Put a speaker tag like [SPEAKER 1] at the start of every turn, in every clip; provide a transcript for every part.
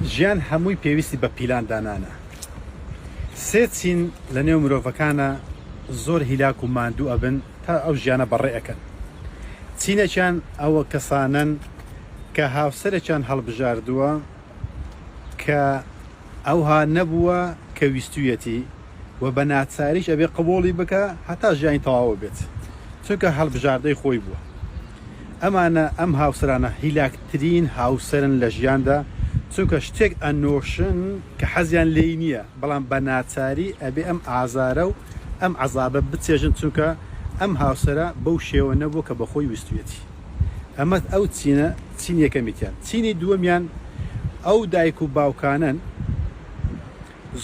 [SPEAKER 1] ژیان هەمووی پێویستی بە پیلان دانانە. سێ چین لە نێو مرۆڤەکانا زۆر هیلاک و ماندوو ئەبن تا ئەو ژیانە بەڕێ ئەکەن. چینێکیان ئەوە کەسانەن کە هاوسەرێکیان هەڵبژاردووە کە ئەوها نەبووە کە ویستویەتی و بە ناچاریش ئەبێ قبوڵی بکا هەتا ژیانی تەواو بێت چونکە هەڵبژاردەی خۆی بووە. ئەمانە ئەم هاوسەرانە هیلاکترین هاوسەرن لە ژیاندا چونکە شتێک ئەنۆشن کە حەزیان لێی نییە بەڵام بە ناچاری ئەبێ ئەم ئازارە و ئەم عەزابە بچێژن چونکە ئەم هاوسەرە بەو شێوە نەبووە کە بەخۆی ویستویەتی ئەمە ئەو چینە چینی یەکەمیتیان چینی دووەمیان ئەو دایک و باوکانەن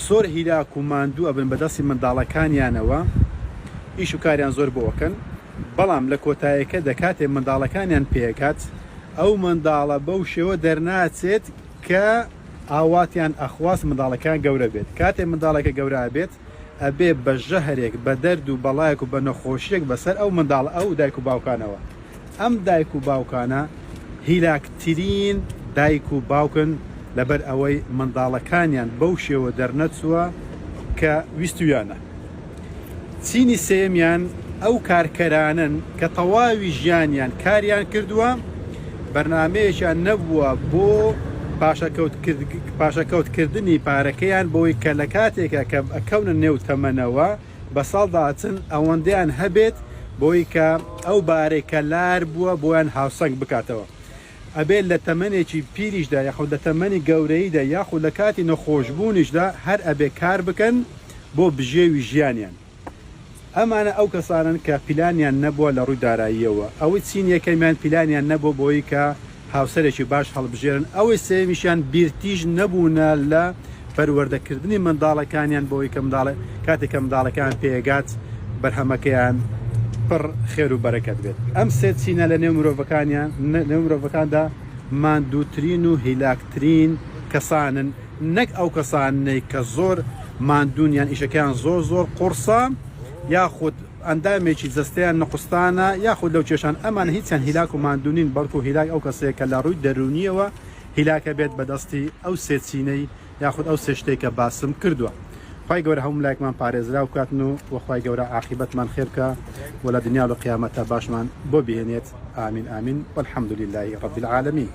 [SPEAKER 1] زۆر هیلاک و ماندوو ئەبن بە دەستی منداڵەکانیانەوە ئیش و کاریان زۆر بۆ ئەکەن بەڵام لە کۆتایەکەدا کاتێ منداڵەکانیان پێگات ئەو منداڵە بەو شێوە دەرناچێت کە ئاواتیان ئەخواست منداڵەکان گەورە بێت کاتێ منداڵەکە گەورە ئەبێت ئەبێ بە ژەهرێک بە دەرد و بەڵایەک و بە نەخۆشیەک بەسەر ئەو منداڵ ئەو دایک و باوکانەوە ئەم دایک و باوکانە هیلاکترین دایک و باوکن لەبەر ئەوەی منداڵەکانیان بەو شێوە دەرنەچووە کە ویستویانە. چینی سێیەمیان ئەو کارکەرانەن کە تەواوی ژیانیان کاریان کردووە، بەرنامەیەکیان نەبووە بۆ پاشەکەوت کردنی پارەکەیان بۆی کە لە کاتێکا کە ئەکەونە نێو تەمەنەوە بە ساڵدا ئەچن ئەوەندەیان هەبێت بۆی کە ئەو بارەی کە لار بووە بۆیان هاوسەنگ بکاتەوە. ئەبێت لە تەمەنێکی پیریشدا یاخود لە تەمەنی گەورەییدا یاخود لە کاتی نەخۆشبوونیشدا هەر ئەبێ کار بکەن بۆ بژێوی ژیانیان. ئەمانە ئەو کەسانەن کە پیلانیان نەبووە لە ڕووی داراییەوە. ئەوەی چین یەکەمیان پیلانیان نەبووە بۆی کە هاوسەرێکی باش هەڵبژێرن، ئەوەی سێیەمیشیان بیرتیژ نەبوونە لە پەروەردەکردنی منداڵەکانیان بۆی کە منداڵ کاتێک کە منداڵەکان پێگات بەرهەمەکەیان پڕ خێر و بەرەکەت بێت. ئەم سێ چینە لە نێو مرۆڤەکانیان نێو مرۆڤەکاندا ماندووترین و هیلاکترین کەسانن نەک ئەو کەسانەی کە زۆر ماندوون یان ئیشەکەیان زۆر زۆر قوڕسە یاخود ئەندامێکی جەستەیان نوقستانە یاخود لەو کێشان ئەمان هیچیان هیلاک و ماندوو نین بەڵکو هیلاک ئەو کەسەیە کە لە ڕووی دەروونیەوە هیلاکە بێت بە دەستی ئەو سێ چینەی یاخود ئەو سێ شتەی کە باسم کردووە. خوای گەورە هەموو لایەکمان پارێزراو بکاتن و وە خوای گەورە عاقیبەتمان خێر بکا و لە دنیا و لە قیامەتا باشمان بۆ بهێنێت آمین آمین والحمد للە رب العالمین.